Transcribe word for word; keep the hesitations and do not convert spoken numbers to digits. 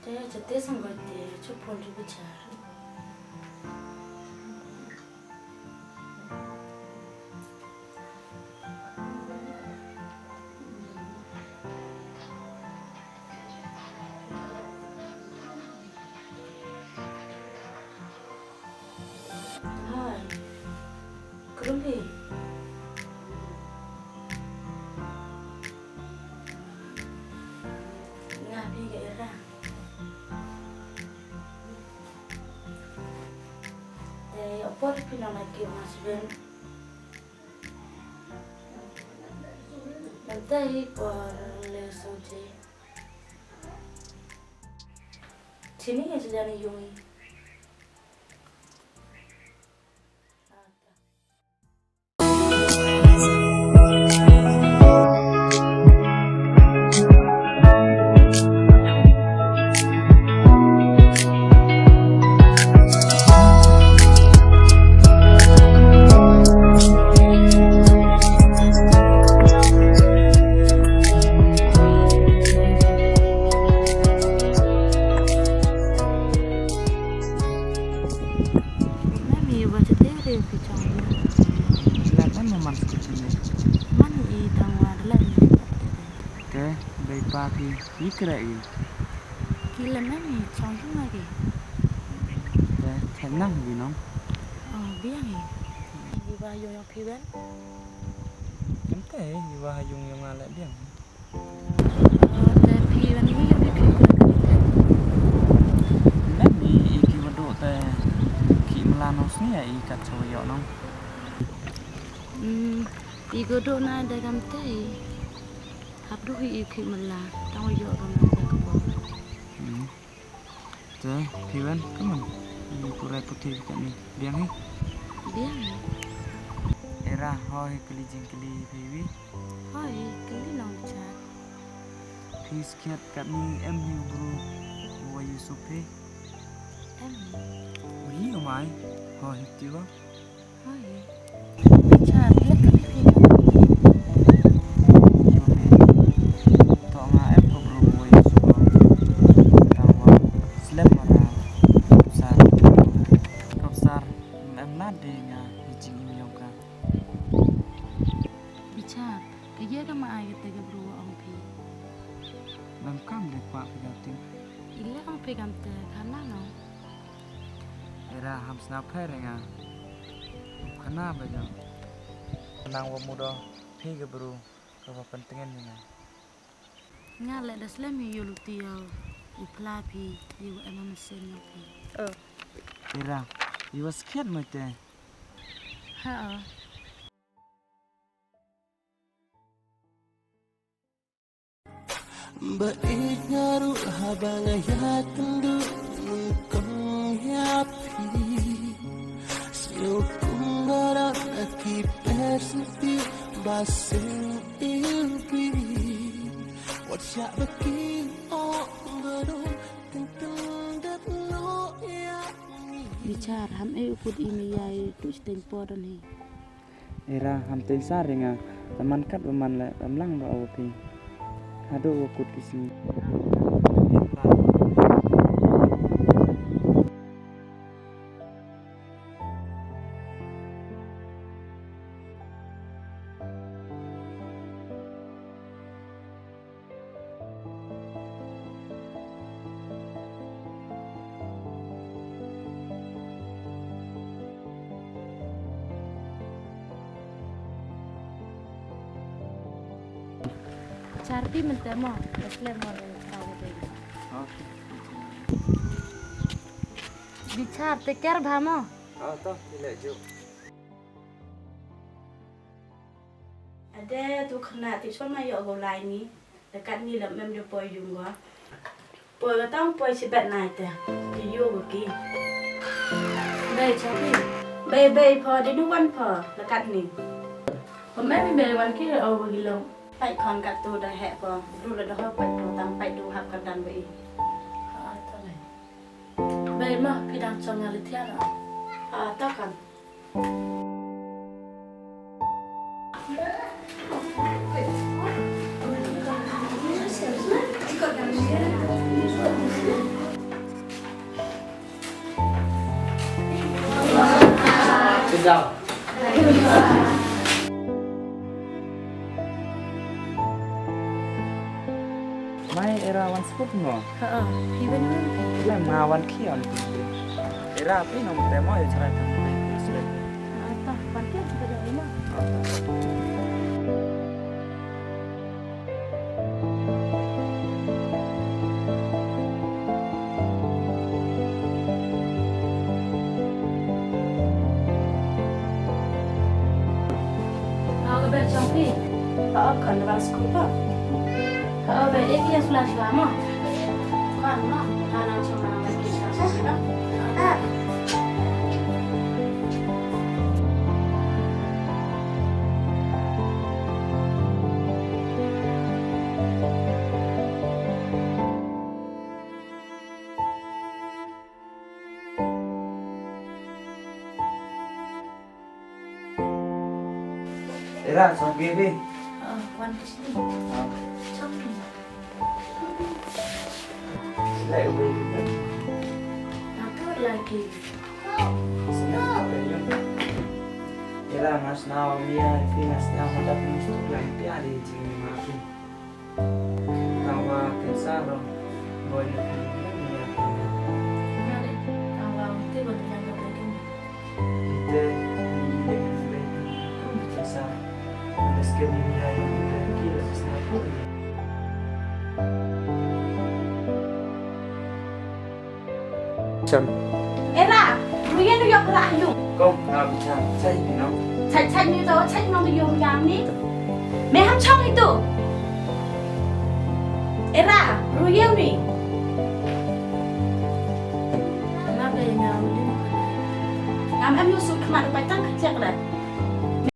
Te, te, te, sang ko te, chu phone chu bichar. Hi. Krum phi. Nga phi ka Era. Te, o por phi nong na ki ma sben. Nang te hi por le so je. Chini ya jani yung i. Mami, wa chate re phi chong. Lat na mo man skul chane. Man i tang wa la i. Te, bei pa phi, i kre i. Ki la nang i chong hi ma ki. Te, te nang i nong. Oh, biang i. I wa yung yung phi wen. Em te, i wa yung yung a le biang. Oh, te phi wan ni yoh phi phi ka ni te. Nen ni i ki wa doh te ki mlan os ni ya i kat sa wa yoh nong. Hmm, i ko doh na da kam te i. Hap doh i ki mlan, tang wa yoh kam na da ka po. Hmm. Te, phi wan, come on. Ni purai puthi kat ni. Biang hi. Biang hi. Era, ho hi kali jingkali phi wi. Hoi, kali nong cha. Phi skhiat kat ni em hi u bru wa yu sup phi. Em hi. Wi, o mai. Ho hi tiwa. Hoi. Bichar, le kali phi. Yu phi. To nga em ko bru wa yu sup. Tang wa slem mara. Kopsar. Kopsar. Em na de nga hi jingim yong ka. Bichar, ka ye ka ma ai ka te ka bru wa ong phi. Lam kam de kwah phi ka ting. I le ong phi kam te khana no. Era ham sna phai re nga. Khana ba jam. Nang wa mudo phi ka bru ka wa pantingen ni nga. Nga le da slem i yoh luti yow u phla phi, i wa em ma sen yow phi. Oh. Era, i wa skhiat mo te. Ha, oh. Ba i nga ruh haba nga ya kynduh nyngkong ya phi. Sñiaw kum baroh ki persenti ba seng i phi. Wat sha ba ki ong baroh teng teng dat no ya ngi. Bichar, ham e u kut i me ya i tu chiteng podon hi. Era, ham teng sa ringa, da man kat ba man le, da mlang ba o phi. Hadu wa kut ki sngi. Char phi mynta mo, da slem mo le char phi. Okay. Bichar, te care bha mo. Oh, to, phi le ju. Ade tu khana ti chon ma yoh ko lai ni. Dekat ni lam em de poi yung ko. Poi ka tang poi si bet nai te. Ti yoh ko ki. Bei cha phi. Bei, bei pho de nu wan pho. Dekat ni. Pho me mi bei wan ki o ko ki long. Pai khon kat tu da he pho. Du la da ho pai pho tang pai du hap kat dan bei. Ha, ta bei. Bei ma phi dang chong nga le thiar. Ha, ta kan. Jao. Mai, Era wan suk mo? Ha, phi wan mo? Lem nga wan ki on. Era, phi nong te mo, ya chrai tang mai, please, lem. Ha, ta, pan ke, ta jao mo. Ka ber chong phi? Ka ber kan ber skul pa. Ka ber ek ya sula sula mo. Kan mo, kan ang chong kan ang lagi sa sa. Era, song ke bi? Ah, wan ke sini. Ah. Chong ni. Lai ubi. Aku lagi. Sini, apa ya? Era, mas nau mia, ifi mas nau madak ni stuk lang pia di jing ma phi. Tangwa ken sa ro, boy na phi, na phi. Tangwa, te boy na phi. Te, ni, ni, ni, ni, ken sa. Meski ni, ni, ni, ni, ki, la, sa, ko. Chan. Era, ruye nu yok ra ayu. Kom, na bichang, chai ni no. Chai, chai ni to, chai no yo yang ni. Me ham chong itu. Era, ruye ni. Na be yang ni. Ngam em yu suk khmat pa tang kachek la.